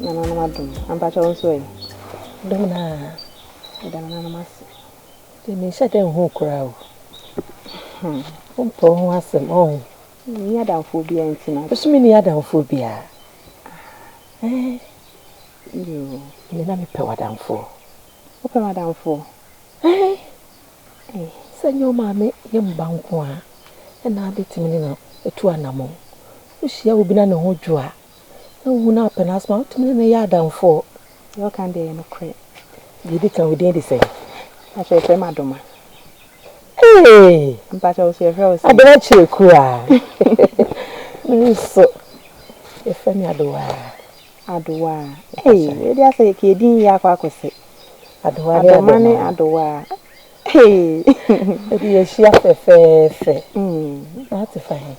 Nananom adom. Ampakyɛ wo nso ɛ? Dom no ara. Meda nananom ase. Deɛ menhyɛ da nhu wo koraa o. Wompɛ wo ho asɛm ɔho. Menni adamfoɔ biara nti na. Me nso menni adamfoɔ biara. Ɛɛ. Yoo. Ɛnde na mepɛ w'adamfoɔ. Wopɛ m'adamfoɔ? Ɛɛ. Sɛ ɛnyɛ wo maame yam ba nko a na wobɛtumi ne no atu anammɔn. Wohyia obi na ne ho dwo a, na wohu no apɛ n'asɛm a, wotumi ne no yɛ adamfoɔ. Deɛ woka no deɛ ɛyɛ nokorɛ. Deɛ ɛdi kan, wo din de sɛn? Mpakyɛ yɛfrɛ me Adoma. Hey! Mpakyɛ wo nso yɛfrɛ wo sɛn? Adoma Kyerɛku a. Me nso, yɛfrɛ me Adowaa. Adowaa. Hey, wei deɛ asɛ yɛ din yɛ akɔ akɔsɛ. Adowaa ne Adoma ne Adowaa. Hey! Ɛde yɛahyia fɛfɛɛfɛ. Na wote fa he?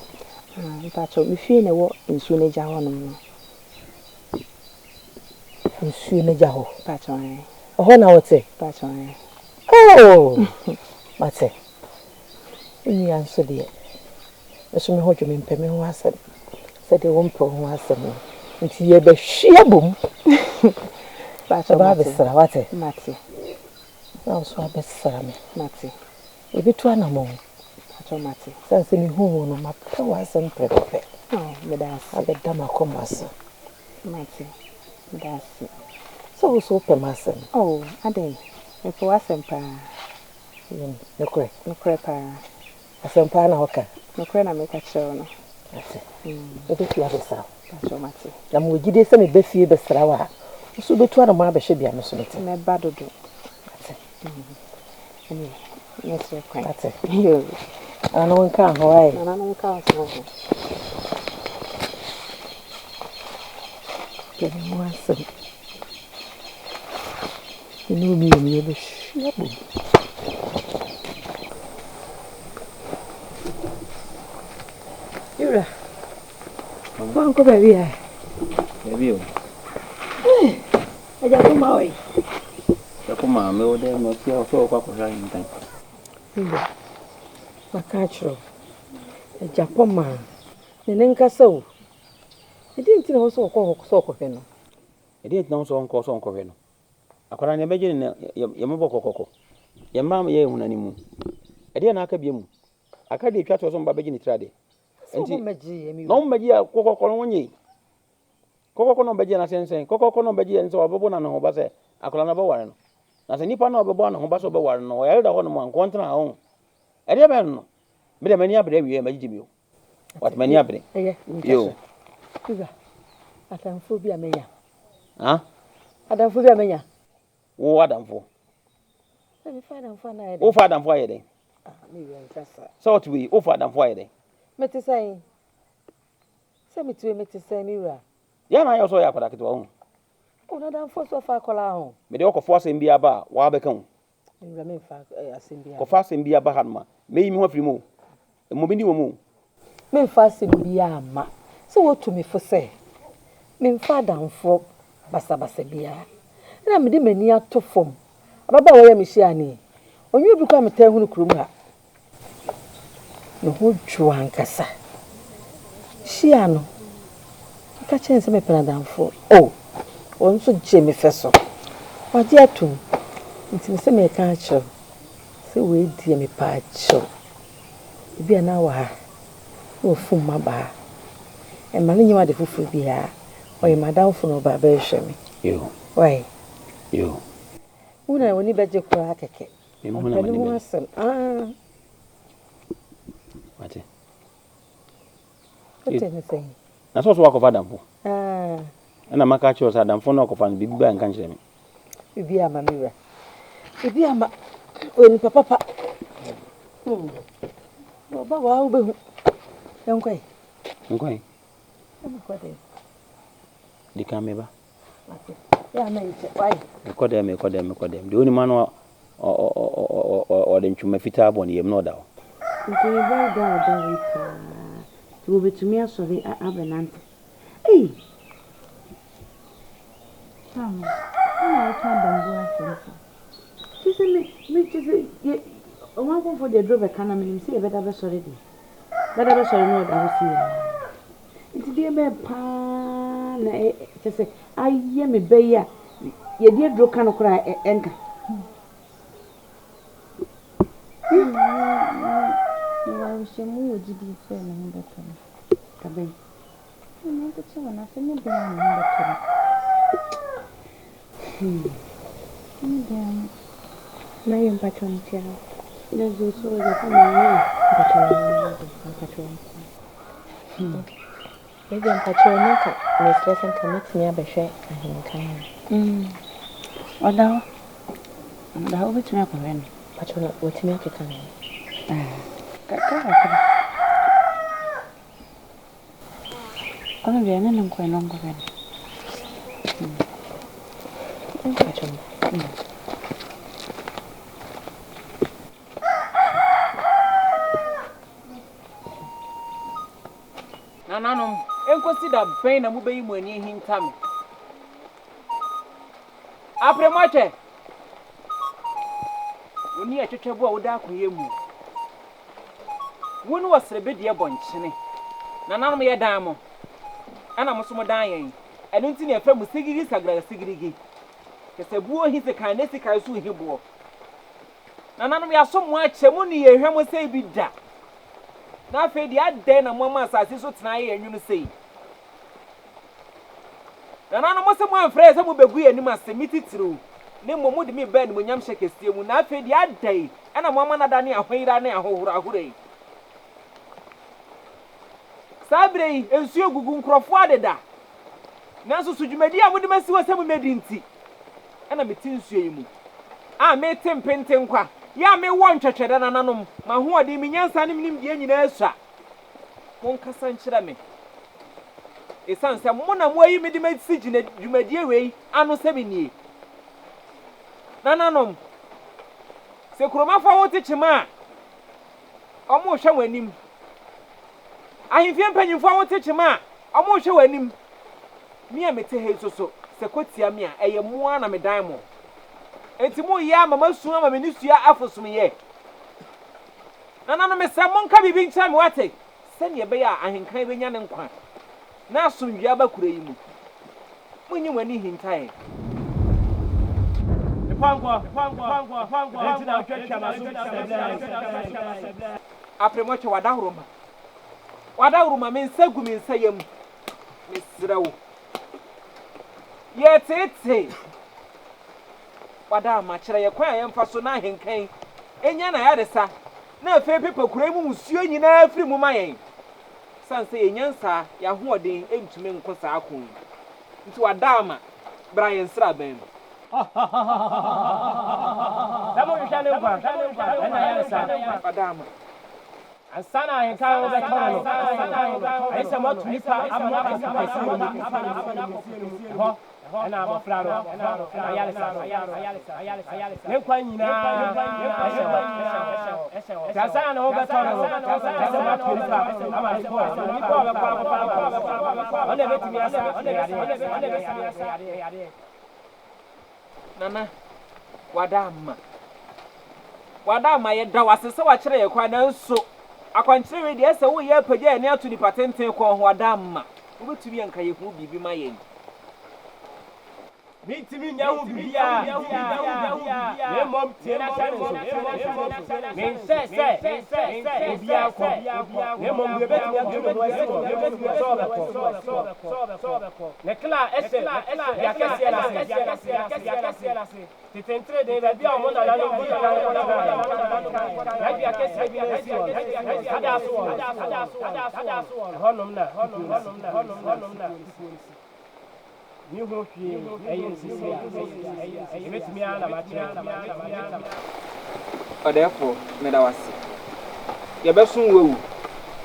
Ah, mpakyɛ me fie na ɛwɔ nsuo no agya hɔnom no. Nsuo no agya hɔ? Mpakyɛ ɛɛ. Ɛhɔ na wote? Mpakyɛ ɛɛ. Oh! Mate. Wo nua nso deɛ, me nso me ho dwo, mempɛ me ho asɛm sɛdeɛ wompɛ wo ho asɛm no. Nti yɛbɛhwe abom. Bɛba abɛsra, woate? Mate. Na wo nso abɛsra me. Mate. Yɛbɛtu anammɔn. Mpakyɛw mate. Sane sɛ mehuu wo no, mapɛ w'asɛm prɛko pɛ. Oh, meda ase. Abɛda m'akoma so. Mate. Meda ase. Sɛ wo nso wopɛ m'asɛm. Oh, adɛn? Mepɛ w'asɛm paa. Nokorɛ? Nokorɛ paa. Asɛm paa na woka? Nokorɛ na meka kyerɛ wo no. Mate. Mɛba fie abɛsra wo. Mpakyɛw mate. Na mewɔ gyidie sɛ meba fie bɛsra wo a, wo nso wobɛtu anamɔn abɛhwɛ bea me nso mete. Mɛba dodo. Mate. Ɛneɛ mɛsrɛ kwan. Mate. Nananom nka ho ae. Nananom nka wo so ho. Pɛ ne ho asɛm. Me ne wo mmienu yɛbɛhwe abom. Wura, wankɔ baabi a? Baabi o. Agya koma ɔyi. Agya koma me wo dɛ ma fia ɔsɛ ɔkɔ akɔhwɛ ahentan. Wura, maka akyerɛ wo. Agya koma ne ne nkasa o. Ɛdeɛn nti na ɛwɔ sɛ ɔkɔ hɔ sɛ ɔkɔhwɛ no? Ɛdeɛn nti na ɛwɔ sɛ ɔnkɔ sɛ ɔnkɔhwɛ no? Akwadaa no yɛbɛgye no na yɛmmɛbɔ kɔkɔkɔ. Yɛn mma yɛ ehunu ne mu. Ɛdeɛn na aka bio mu? Aka deɛ etwa toɔ sɛ ɔmba bɛgye ne tiri adeɛ. Nti na ɔmmɛgye a kɔkɔkɔ no wɔnyɛ yi. Kɔkɔkɔ na ɔbɛgye na sɛnsɛn. Kɔkɔkɔ na ɔbɛgye yɛ sɛ ɔbɛbɔ na ne ho ba sɛ akwadaa no ɔbɛware no. Na sɛ nipa no a ɔbɛbɔ ne ho ba sɛ ɔbɛware no ɔyare da hɔ nom a nkɔntena ha ho. Ɛdeɛ bɛn no? Me deɛ m'ani abere awie magyegye bio. Wate m'ani abere. Ɛyɛ Yo. Wura, adamfoɔ bi a manya. Ha? Adamfoɔ bi a manya. Wo adamfoɔ. Sɛ mefa adamfoɔ anaa ayɛ dɛn? Wofa adamfoɔ ayɛ dɛn? Ah, me wura nka saa. Sɛ ɔte wei, wofa adamfoɔ ayɛ dɛn? Mete sɛn? Sɛ mete wei, mete sɛn me wura? Yɛ na ayɛ sɛ ɔyɛ akwadaa ketewa ho. O, na adamfoɔ so ɔfa akwadaa ho. Mede ɔkɔfo asɛm bi aba a, wabɛka o. Me wura memfa eh, asɛm bi aba. Kɔfa asɛm bi aba hanom a, mɛyi me ho afiri mu o. Mmɔ me din wɔ mu o. Memfa asɛm biara mma. Sɛ wotu me fo sɛ memfa adamfoɔ basabasa biara, ɛna mede m'ani ato fam. Ababaawa yi a mehyiaa no yi, ɔnyɛ obi koraa a metaa hu no kurom ha. Ne ho dwo ankasa. Mehyiaa no, meka kyerɛɛ no sɛ mepɛ no adamfoɔ. Oh, ɔno nso gyee me fɛ so. Wagye atom. Nti mesɛ mereka akyerɛ wo sɛ wei deɛ mepaakyɛw. Ebia na wɔ ha na wafum m'abaa. Mma no nyɛ wo ade foforɔ biara. Ɔyɛ m'adamfo na ɔba abɛhwehwɛ me. Yo. Wai. Yo. Wo na w'ani bɛgye koraa kɛkɛ. Mehu na Ɔmpɛ ne m'ani ho bɛgye. asɛm. Ah. Mate. Wote ne sɛn? Na sɛ ɔsɛ wakɔfa adamfo. Ah. Ɛna maka akyerɛ wo sɛ adamfo no akɔfa no biribi baa nka nkyerɛ me. Biribi ama me wura. Biribi ama. Ɔyɛ nipa papa. Hmm. Ɔba waa wobɛhu. Yɛnkɔ yi. Nkɔ yi. Nkɔ dɛ. Di kan meba. Mate. Yɛ ama nkyɛ. Wai. Mekɔ dɛ mekɔ dɛ mekɔ dɛ. Deɛ onim ano ɔde ntwoma fitaa bɔ ne yam na ɔda hɔ. Mpanyimfo da a ɔda hɔ yi paa, nti wɔbɛtumi asɔre abɛnante. Ei! Maame, wo na woka abambuo asɛm saa. Kyerɛ sɛ me, me kyerɛ sɛ yɛ, ɔman nkurɔfoɔ deɛ aduro bɛka na menim sɛ yɛbɛda bɛsɔre deɛ. Bɛda bɛsɔre na ɔda hɔ sei ara. Nti deɛ bɛn paa na ɛ, kyerɛ sɛ. ayɛ me ba yi a yɛde aduro ka no koraa a ɛnka. Mewɔ awerɛhyɛmu wɔ gyidie sɛ ne ho bɛtɔ no. Da bɛn? Na menkyekyere wo na sɛ nyɛ den a ne ho bɛtɔ no. Nyɛ den a. Mario mpakyɛw mekyia wo. Na dze so dze fa ma wo. Mpakyɛw mpakyɛw. Ebia mpakyɛw na nka mesrɛ sɛ nka mɛtumi abɛhwɛ ahenkan a. Ɔda hɔ. Ɔda hɔ wobɛtumi akɔhwɛ no. Mpakyɛw na watumi akeka ne ho. Kakra kakra. Ɔno deɛ ne no nkɔ na ɔnkɔhwɛ no. Mpakyɛw. Nananom, enkosi da bɛn na mubeyi mo ani ahinta me? Apere mo atwɛ! Wo ne atwetwɛbo a woda akoyɛ mu. Wo ne ɔserebedeɛ bɔ nkyene. Nananom, yɛdan mo, ɛna mo nso modan yɛn. Ɛno nti na yɛfrɛ mo sigirigi sagraga sigirigi. Kyerɛ sɛ buo hi sekan ne sekan nso hi boɔ. Nananom, yɛasom mo akyɛ, monni yɛn hwammɔ sei bi da. Na afei deɛ adɛn na moama asase so tena ayɛ yɛn nwono sei? Nananom, mose moamfrɛ yɛn sɛ mobɛgu yɛn anim ase, me titiriw, na mmom mode me baa animuonyamhyɛ kɛseɛ mu, na afei deɛ adɛn na moama no adane ahoyera ne ahohorahora yi? Saa berɛ yi, nsuo gugu, nkurɔfoɔ adeda, nanso so dwumadie a mode masi hɔ sɛ mommɛdi nti na mete nsuo yi mu a mete mpentenkwa yi a mewɔ ntwɛtwɛdɛ, nananom, m'ahoɔden, me nyansa ne me nimdeɛ nyinaa sua. Monkasa nkyerɛ me, ɛsiane sɛ mo na moayi me de masi gyina dwumadie wei ano sɛ mennie. Nananom, sɛ kuromafoɔ ho te kyema a, wɔrehwɛ mo anim. Ahemfie mpanyimfoɔ ho te kyema a, wɔrehwɛ w'anim. Me a mete ha yi nso so, sɛ kɔ tia me a, ɛyɛ mo ara na medan mo. Enti moreyɛ ama masu ama me nisua afosomyɛ. Nananom, mesrɛ monka biribi nkyerɛ me, woate? Sɛnea ɛbɛyɛ a ahenkan benya ne nkwa na asomdwoe aba kurow yi mu. Munnyi mo ani nhinta yɛn. Apremɔtwe, w'adahoroma, w'adahoroma, me nsa gu me nsa yam, mesrɛ wo. Yɛreteetee w'adahoroma, kyerɛ yɛn kwan a yɛmfa so na ahenkan nya n'ayaresa, na afei pepa kuro yi mu musuo nyinaa firi mu ma yɛn. Esiane sɛ yɛn nyansa, yɛn ahoɔden ntumi nko saa ko yi nti, w'adahoroma, bra yɛn nsraban mu. Sɛ mohwehwɛ ne nkwa ne n'ayaresa. W'adahoroma. Ansa na ahenkan ho bɛtɔ no no, ayɛ sɛ moatu nnipa ama wɔakɔ po kɛseɛ no mu. Ɛhɔ na abɔfra no n'ayaresa no, ne nkwa nyinaa hyɛ hɔ. Nti ansa na ne ho bɛtɔ no no, ayɛ sɛ moatu nnipa ama no kɔ hɔ. Nnipa a wɔbɛkɔ akɔfa no no, wɔn na ɛbɛtumi asa ne yadeɛ. Nana, wada ama. Wada ama, yɛda wo ase sɛ wakyerɛ yɛn kwan, nanso akwankyerɛ wei deɛ ɛsɛ woyɛ apagya yɛn ani ato nipa tenten kɔn ho, wada ama. Wobɛtumi anka yɛn ho biribi ma yɛn. Mintumi nyɛ ho biribiara, na mmom tie na hyɛ no nsow. Menhyɛɛ sɛ obiara nkɔ, na mmom deɛ obetumi atu ne ho asi hɔ sɛ ɔbɛkɔ. Ne kra hyɛ dua kɛseɛ no ase, tete nteredee baabi a wɔn nananom dii kan kɔtenaeɛ no. Saa dua kɛseɛ bi na esi hɔ no, ada so wɔ hɔ. Ɛhɔnom na kukuo no si. Nni ho hwee ɛyɛ nsisi a ɛbɛtumi ara na makyerɛ wo. Ɔdɛɛfoɔ, meda wo ase. Yɛbɛsom wo awu.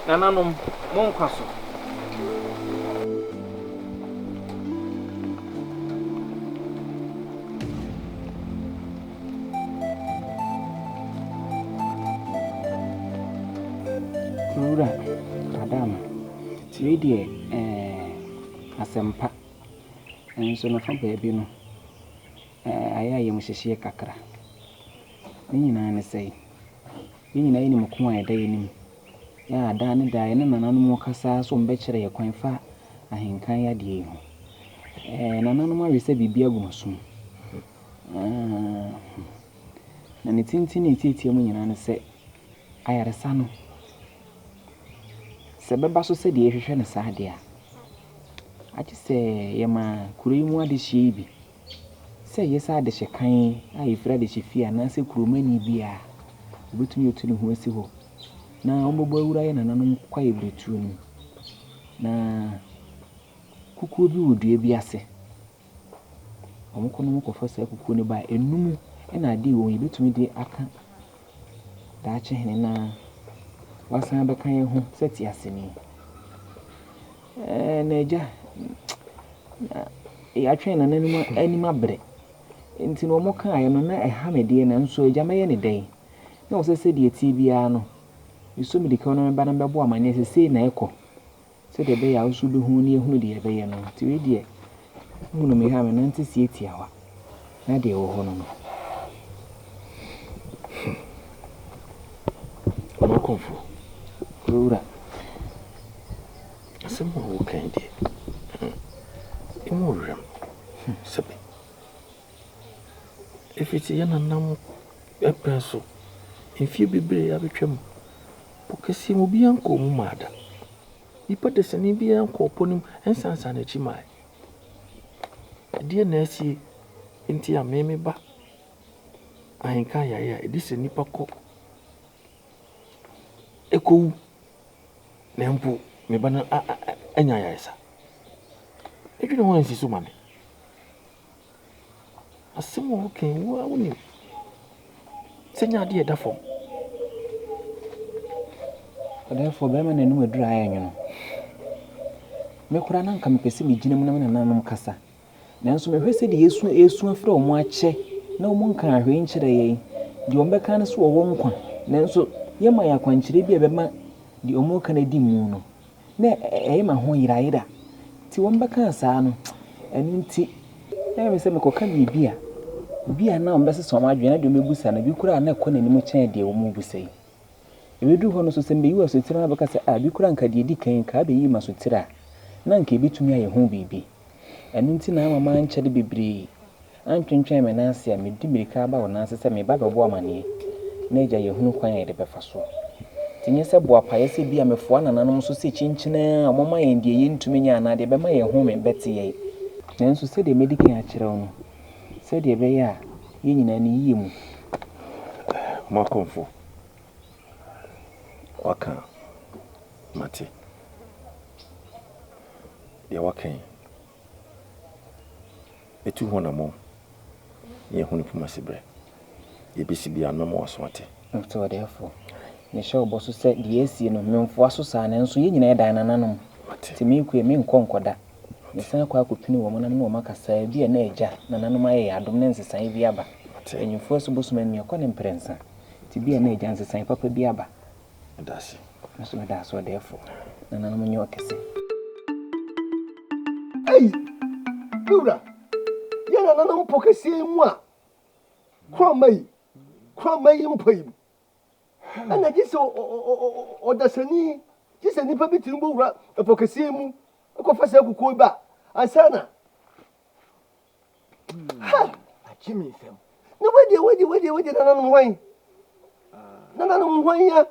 Nananom, mo nkwa so. Owura Adama, wei deɛ ɛɛ asɛmpa. Nanso no fa baabi no, ayɛ ayamuhyehyeɛ kakra. Ne nyinaa ne sɛ, yɛn nyinaa yɛnim ko a ɛda yɛn anim. Yɛ a daa ne daa yɛne nananom kasa sɛ wɔbɛkyerɛ yɛn kwan fa ahenkan adeɛ yi ho. Ɛɛ, nananom awe sɛ biribi agu m'asom. Ah, na ne tenten ne ne tiatia mu nyinaa ne sɛ, ayaresa no, sɛ ɛbɛba so sɛdeɛ yɛhwehwɛ no saa deɛ a, agye sɛ yɛma kuro yi mu adehyeɛ yi bi, sɛ ɛyɛ sɛ adehye kan a ɛfiri adehye fie anaasɛ kuromani bi a, ɔbɛtumi atu ne ho asi hɔ na wɔbɛbɔ awura yɛ nananom kwaeɛ biretuo no mu. Na kukuo bi wɔ dua bi ase. Wɔkɔ na wɔkɔfa saa kukuo no ba a, ɛno mu na adeɛ wɔ mu. Yɛbɛtumi de aka daakye hene na wasan abɛka yɛn ho sɛ teaseni. Ɛɛ na agya, na yɛatwɛn nananom anim abrɛ. Nti no wɔkaeɛ no na ɛha me deɛ nanso agya mɛyɛ ne dɛn? Na wɔ sɛ sɛdeɛ ɛteɛ biara no, mesɔ mirika na meba na mebɛbɔ amanneɛ sɛ sei na ɛkɔ. Sɛdeɛ ɛbɛyɛ a wo nso wobɛhunu na yɛahunu deɛ yɛbɛyɛ no. Nti wei deɛ, wohunu me ha a, menante sie tiawa. Na deɛ ɛwɔ hɔ no no. Hmm. Ɔmakɔmfoɔ. Owura. Asɛm a woka yi deɛ, hmm, ɛmu ɔwerɛm. Hmm. Sɛbe. Ɛfiri sɛ yɛn nananom pɛn so, mfeɛ bebree abɛtwam. Po kɛseɛ mu obiara nkɔɔ mu maa da. Nipa dasani biara nkɔɔ po no mu nsansan n'akyi mae. Ɛdeɛn na asie nti a me meba ahenka ayare a ɛdi sɛ nipa kɔ ɛkɔwu na mpo me ba no anya ayaresa. Ɛdwene ho ansi so ma me. Asɛm a woka yi, wo ara wonim sɛ ɛnyɛ adeɛ a ɛda fam. Ɔdɛɛfoɔ, bɛrima no anom aduru ayɛ nwono. Me koraa na anka mepɛ sɛ megyina mu na me nananom kasa. Nanso mehwɛ sɛdeɛ yɛsu yɛsu afrɛ wɔn akyɛ na wɔn nkaa hwee nkyerɛ yɛn. Deɛ wɔbɛka ne sɛ wɔwɔ nkwa. Nanso yɛma yɛn akwankyerɛ bi a ɛbɛma deɛ wɔreka no adi mu no. Na ɛyɛ me ahoyerayera. Nti wɔbɛkaa saa no, ɛno nti, na ɛyɛ me sɛ mekɔka biribi a, bi a na wɔbɛsesa wɔn adwene na deɛ wɔbɛbusa no, bi koraa na ɛkɔ n'anim kyɛn deɛ wɔrebisa yi. Ɛbɛduru hɔ no nso, sɛ mebɛyi w'asotire na bɛka sɛ, ah, bi koraa nka deɛ ɛdi kan nka abɛyi m'asotire a, na anka ɛbɛtumi ayɛ ho biribi. Ɛno nti na ama mankyɛre bebree antwentwɛn me nan ase a medi mmirika aba wo nan ase sɛ mereba abɛbɔ wo amanneɛ na agya yɛahunu kwan a yɛde bɛfa so. Nti nyɛ sɛ boapayɛ sɛ bi a mefoa nananom so sɛ kyinkyin ara a wɔma yɛn deɛ yɛntumi nyɛ anaa deɛ ɛbɛma yɛn home bɛte yɛn. Nanso sɛdeɛ madi kan akyerɛ wo no, sɛdeɛ ɛbɛyɛ a yɛn nyinaa ne yie mu. Mo akɔmfo, waka a, mate. Deɛ waka yi, Mɛtu ho anammɔn na yɛahunu Kumasi berɛ. Deɛ ɛbɛsi biara no, mɛma w'aso ate. Mete ɔdɛɛfoɔ. Mehyɛ wo bɔ so sɛ deɛ asie no, memfoa so saa, nanso yɛn nyinaa yɛdan nananom. Nti merekɔ yi, merenkɔ nkɔda. Mesan akɔ akɔpini wɔn na me ne wɔn akasa. Ebia na agya, nananom ayɛ yɛn adom na nsesaeɛ bi aba. Mpanyimfoɔ asu bosom anua kɔ ne mprɛnsa. Nti ebia na agya nsesaeɛ papa bi aba. Meda ase. Me nso meda ase ɔdɛɛfo. Nananom nyɛ ɔkɛse. Ei, me wura, yɛn nananom po kɛseɛ yi mu a, korɔmma yi, korɔmma yi mpo yi mu, ɛna gye sɛ ɔdasani, gye sɛ nipa bi tumi bɔ wura ɛpo kɛseɛ yi mu, kɔfa saa kukuo yi ba, ansa na Ha! Agye me nsam. Na wei deɛ, wei deɛ, wei deɛ, wei deɛ, nananom hwan? Nananom hwan ya?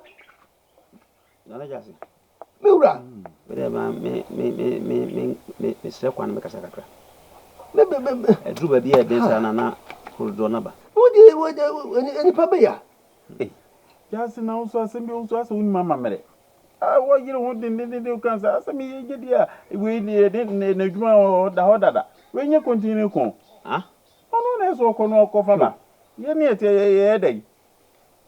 Nana Gyasi. Me wura. Wei deɛ ma me me me me me me mesrɛ kwan mekasa kakra. Me me me me. Ɛduru baabi a ɛden saa na na korodoɔ no aba. Wo deɛ, wo deɛ, nipa bɛya. Gyasi na wo nso asɛm bi wo nso asɛ wonim amammerɛ. A wɔyere ho dendendenden ka sɛ asɛm yi gye di a wei ne yɛde n'adwuma ɔda hɔ dada. Wei nyɛ kontini ko. Ɔno na ɛsɛ ɔkɔ no ɔkɔfa ba. Yɛ ne ɛteɛ yɛ yɛ dɛn?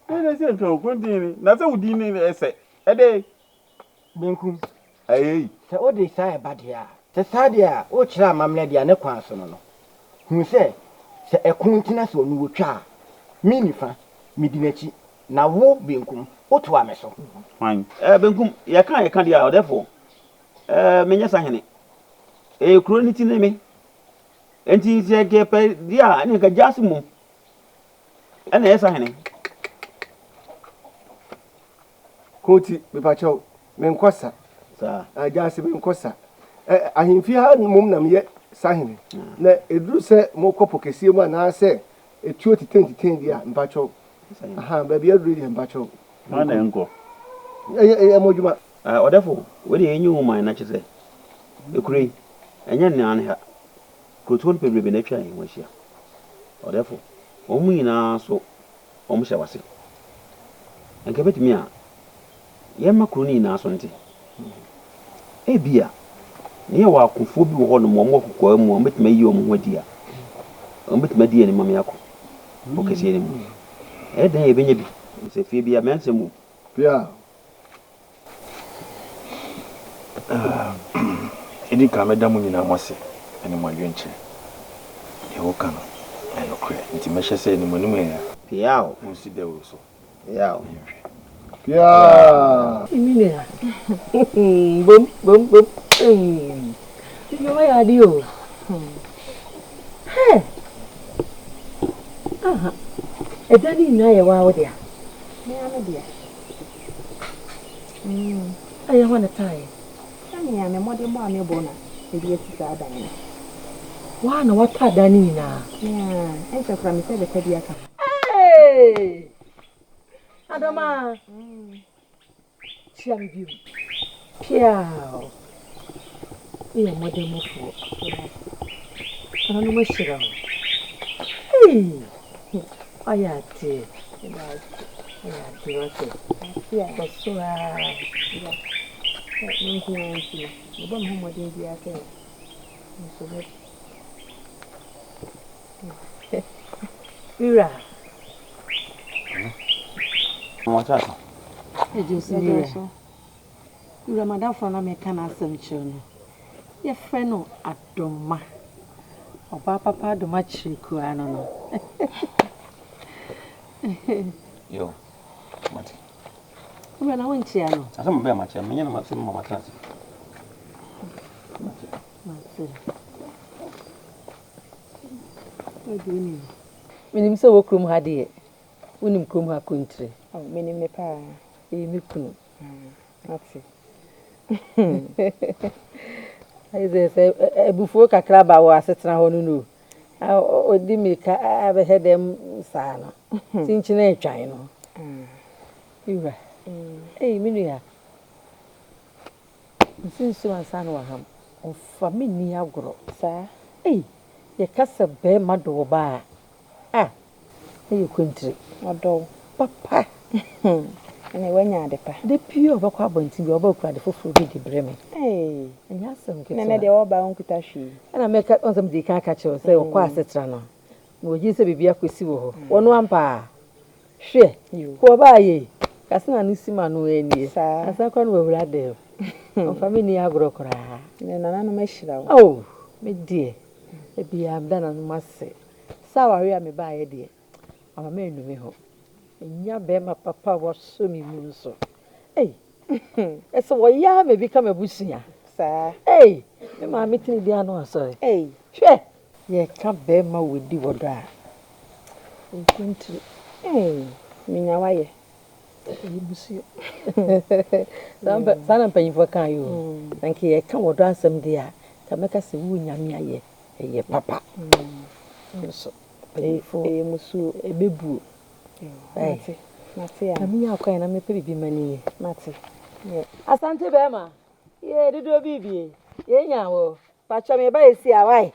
Dɛn na ɛsɛ nka o kontini na sɛ wo din ne ɛsɛ ɛdɛ. Benkum. Ayei. Sɛ wode saa ɛba deɛ a, sɛ saa deɛ a, worekyerɛ amammerɛ deɛ a ne kwan so no no, hunu sɛ, sɛ ɛko nti na sɛ ɔno ɔtwa a, me nifa, medi n'akyi, Na wo, benkum, wotoa me so. Hwan? Eh, benkum, yɛka a yɛka deɛ a, ɔdɛfoɔ, eh, menyɛ sahene. Eh, kuro no ti ne me. Enti sɛ nka yɛpɛ deɛ a, ɛne nka gyaase mmom ɛna ɛyɛ sahene. Koti, mepakyɛw, menkɔ sa. Saa. Ah, gyaase menkɔ sa. Ahemfie ha mmom na meyɛ sahene. Na ɛduru sɛ mokɔ po kɛseɛ mu anaasɛ etuo titɛn titɛn deɛ a, mpakyɛw. Aha, baabi aduru deɛ mpakyɛw. Hwan na ɛnkɔ? Ɛyɛ ɛyɛ mo adwuma. Ɔdɛfo, wei deɛ yɛnyi wo man na kyerɛ sɛ, ekuro yi, ɛnyɛ nea ne ha. Kurotoɔ no bebrebe na atwa yɛn ho ahyia. Ɔdɛfo, wɔn nyinaa nso, wɔhyɛ w'ase. Anka ɛbɛtumi a, yɛmma kuro no nyinaa so nte. Ebia, na yɛwɔ akofoɔ bi wɔ hɔnom, wɔn wɔ kokoa mu a, wɔbɛtumi ayi wɔn ho adi a, wɔbɛtumi adi yɛn anim ama yɛakɔ po kɛseɛ no mu. Ɛyɛ dɛn a yɛbɛnya bi? Sɛ fie bi a, mɛnsɛm wom. Yeah. Ɛdi kan mɛda mo nyinaa mo ase ne mo adwenkyerɛ. Deɛ woka no ɛyɛ nokorɛ nti mɛhyɛ sɛ anim anim yɛn a. Piaw. Monsi dawuro so Piaw. na yɛnhwɛ. Piaw. Me nua, bom bom bom, eii, me nua wayɛ adeɛ o, hɛ, aha, ɛdan no nyinaa yɛ waa wo dea? Me ara me dea. Ɛyɛ hɔ na ɛtaeɛ. Sɛnea me mmɔdemmɔ a mebɔ na mede asi saa dan no. Woa na woatɔ dan no nyinaa? Me ara, ɛnkyɛ koraa mesɛ bɛka bi aka ho. Hey! Adoma! Kyia me bio. Piaw! Woyɛ mmɔdemmɔfoɔ. Nananom ahyira wo. Hey! Wayɛ adeɛ. Wayɛ adeɛ wate. Kɔ so ara. Me nko ara nti no, mebɔ me ho mmɔden biara sɛ me nso mɛ. Me wura. Ɛgye so me wura. Wura madamfo a na meka n'asɛm kyerɛ no, yɛfrɛ no Adoma. Ɔbaa papa Adoma Kyiriku ara no no. Yo, mate. Wura na wonkyea no? Asɛm bɛn makyea? Menyɛ na masɛm ma matena ase. Mate. Mate. Menim sɛ wɔ kurom ha deɛ, wonim kurom ha kontire. Oh, menim ne paa. Ɛyɛ me kunu. Mate. Ayɛ sɛ sɛ abufuo kakra ba wɔ asetena hɔ no no. Ɔdi mmirika abɛhwɛ dɛm saa no. Kyenkyene atwan no. Wura. Ei, me nua. Nsi nsuo ansa na waham. Ɔmfa me nni agorɔ. Saa. Ei, yɛka sɛ bɛrima dɔ ɔbaa a, ah, ɛyɛ kwantire. Ɔdɔ wo. Papa. Ɛnneɛ woanya ade pa. Da biara ɔbɛkɔ abɔnten biara, ɔba ɔkura ade foforɔ bi de brɛ me. Ei. Ɛnyɛ asɛm ketewa. Na ɛnɛ deɛ ɔba a ɔnkuta hwee. Ɛna mɛka, ɔn sɛ mede kan aka kyerɛ wo sɛ ɔkɔ asetra no, na wɔgye sɛ biribi akɔsi wɔ hɔ. Wɔno ampa a, hwɛ, kɔ ɔbaa yei, kase na no si ma no nie. Saa. Ansa koraa na wawura dɛm. Ɔmfa me nni agorɔ koraa. Ɛnɛ nananom ahyira wo. Oh, me deɛ, da biara meda nananom ase. Sɛ awareɛ a mebaeɛ deɛ, ama mannu me ho. Manya barima papa a wasɔ me mu nso. Ei, ɛsɛ wɔyɛ ara ma bi ka m'abusua. Saa. Ei, me maame tene di ano asɔre. Ei. Hwɛ, yɛka barima wɔdi wɔ dɔ a, nkontire. Ei, menya wayɛ. Ɛyɛ musuo. Saa na mpanyinfoɔ kaa yi o. Na nka yɛka wɔ dɔ asɛm deɛ a, nka mɛka sɛ wo Nyame ayɛ, ɛyɛ papa. Nso mpanyinfoɔ. Ɛyɛ musuo. Ɛbɛbuo. Mate, mate a. Na menya kwan na mepɛ biribi ma no yie. Mate. Asante bɛrima, yee dodoɔ biribi, yɛnya wo. Pakyɛ meba esi a wai.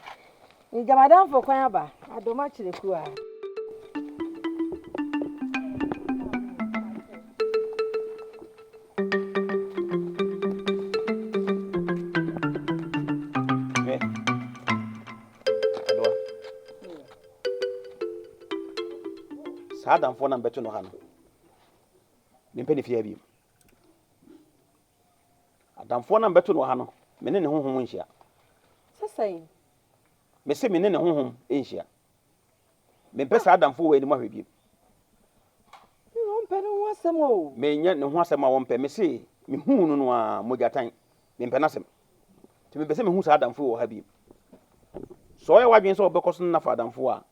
Megya m'adamfo kwan aba, Adoma Kyerɛku a. Hwɛ, Adoa. Saa adamfoɔ no a mebɛto no ha no, mempɛ ne fie ha bio. Adamfoɔ no a mebɛto no ha no, me ne ne honhom nhyia. Sɛ sɛn? Mese me ne ne honhom nhyia. Mempɛ saa adamfoɔ wɔ anim ahwɛ bio. Wɔmpɛ ne ho asɛm o. Menyɛ ne ho asɛm a wɔmpɛ. Mese mehuu no no a mogyatan. Mempɛ n'asɛm. Nti mempɛ sɛ mehu saa adamfoɔ wɔ ha bio. Sɛ ɔyɛ w'adwene sɛ ɔbɛkɔ so ne no afa adamfoɔ a,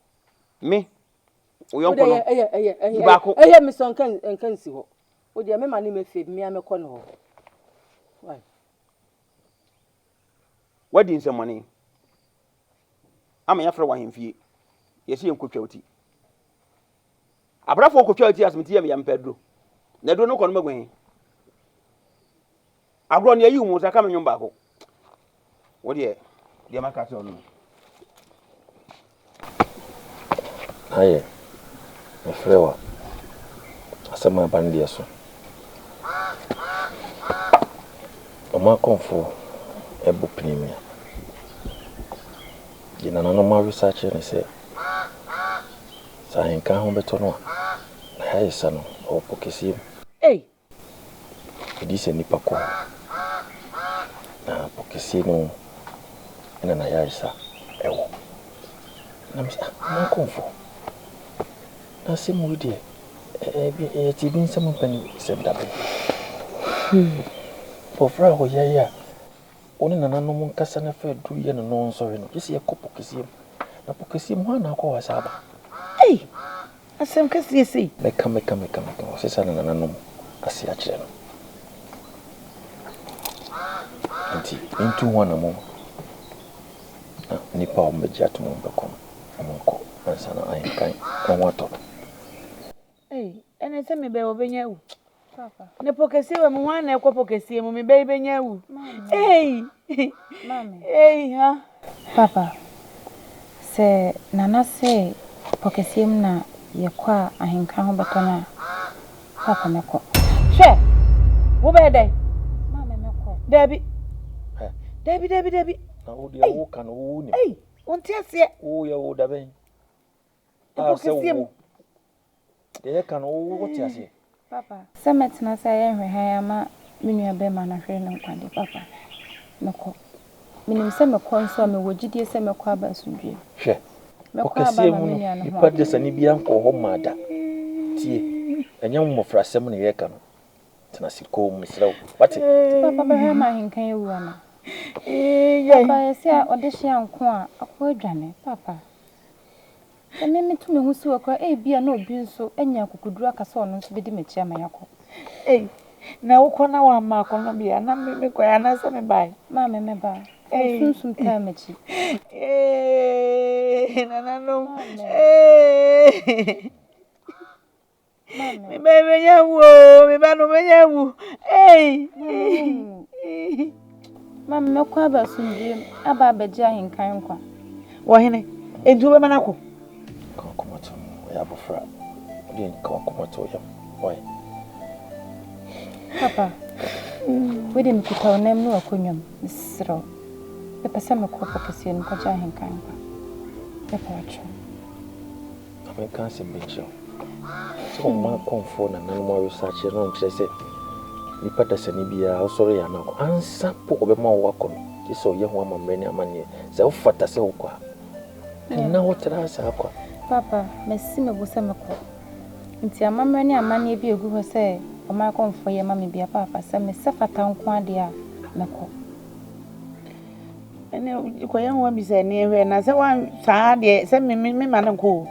me, wo yɔnko no, yi baako. Ɛyɛ me sɛ nka nsi hɔ. Wo deɛ mema ne mɛfie, mmea mɛkɔ ne hɔ. Why? Woadi nsɛmmɔne ama yɛafrɛ wo ahemfie. Yɛse yɛnkɔtwa wo ti. Abrafoɔ kɔtwa wo ti asɛm ti yɛ me ya mepɛ aduro. Na aduro no kɔ no magu he? Agorɔ no ayi wo mu sɛ ka me nwom baako. Wo deɛ, deɛ maka akyerɛ wo no. Ayɛ, mefrɛ wo a, asɛm a aba no deɛ so. Ɔman akɔmfoɔ bɔ pirimia. Deɛ nananom awesa akyerɛ ne sɛ, sɛ ahenkan ho bɛtɔ no a, n'ayaresa no, ɔwɔ po kɛseɛ mu. Ei! Ɛdi sɛ nnipa kɔ hɔ, na po kɛseɛ no mu na n'ayaresa wɔ. Na mese, ah, ɔman akɔmfoɔ, na asɛm wei deɛ, ɛyɛ te bi nsɛm mpanisɛm da bɛn? Abɔfra a ɔyare a wo ne nananom nkasa na fa aduru yɛ no na ɔnsɔre no, gye sɛ yɛkɔ po kɛseɛ mu. Na po kɛseɛ mu, hwan na akɔ hɔ asa aba? Ei! Asɛm kɛseɛ sei. Mɛka, mɛka, mɛka, mɛka, ɔsesa ne nananom ase akyerɛ no. Enti mentu ho anammɔn na nnipa a wɔbɛgye atom a wɔbɛkɔ no, wɔnkɔ ansa na ahenkan ho atɔ no. Ei, ɛne sɛ me bɛ wɔbɛnya awu. Ne po kɛseɛ wɔ mu, hwan na ɛkɔ po kɛseɛ mu, me bɛ yi bɛnya awu. Ei, ei, ha. Papa, sɛ Nana se po kɛseɛ mu na yɛkɔ a ahenka ho bɛtɔ no a, Papa mɛkɔ. Hwɛ! Wobɛyɛ dɛn? Maame mɛkɔ. Daabi. Daabi, daabi, daabi. Na wo deɛ woka no wo nim. Ei, wonte aseɛ. Woyɛ wo da bɛn? Po kɛseɛ mu. Deɛ yɛka no wo wote aseɛ? Papa, sɛ mɛtena ase ayɛ nhwɛhan ama me nua barima no ahwere ne nkwa deɛ, papa, mɛkɔ. Menim sɛ mekɔ nso a, mewɔ gyidie sɛ mɛkɔ aba asomdwoeɛ mu. Hwɛ, Mɛkɔ aba ɔkɛseɛ ama mu me no, nua no ho nipa atɔ no. desani biara nkɔɔ hɔ mmaa da. Tie, ɛnyɛ mmɔfrasɛm na yɛreka no. Tena ase komm, mesrɛ wo. Woate? Nti papa bɛhwɛ ama ahenkan awu anaa? Papa, yɛse a ɔdehyeɛ anko a, akoa adwane. Papa. Sɛ me meto me ho si hɔ koraa a, ebia na obi nso anya akokoduru aka sɛ ɔno nso bedi m'akyi ama yɛakɔ. Ei, na wokɔ na woamma akɔnnɔ bi a, na me mekɔe anaasɛ mebae? Maame, meba. Fa wo sunsum taa m'akyi. Ee, nananom, ee. Me ba bɛnya wu oo, me ba no bɛnya wu. Ei! Maame mɛkɔ aba asomdwoeɛ mu aba abɛgye ahenkan nkwa. Wɔ hene, enti wobɛma no akɔ? Ka w'akoma to mu, ɔyɛ abɔfra. Wode ka w'akoma to yam. Why? Papa, wei deɛ mekuta wo nan mu ne w'akonnwa mu, mesrɛ wo. Mepɛ sɛ mekɔ po kɛseɛ no mu kɔgye ahenkan nkwa. Mepɛ wo kyɛw. Ma menka asɛm bi nkyerɛ wo. Sɛ ɔma akɔmfoɔ nananom awesakyerɛ no nkyerɛ sɛ nipa dasani biara ɔsɔre yɛ anaa ansa po ɔbɛma wo akɔ no, gye sɛ ɔyɛ ho amammerɛ ne amanneɛ. Sɛ wofata sɛ wokɔ a, nna hɔ tra saa kwa. Papa, masi me bo sɛ mɛkɔ. Nti amammerɛ ne amanneɛ bi a ɛgu hɔ sɛ ɔman akɔmfoɔ yɛ ma me biara, Paapa, sɛ mesɛ fata nko ara deɛ a, mɛkɔ. Ɛne kɔyɛ ho abisa ni hwɛ na sɛ wan saa deɛ sɛ me me ma no nkɔ o.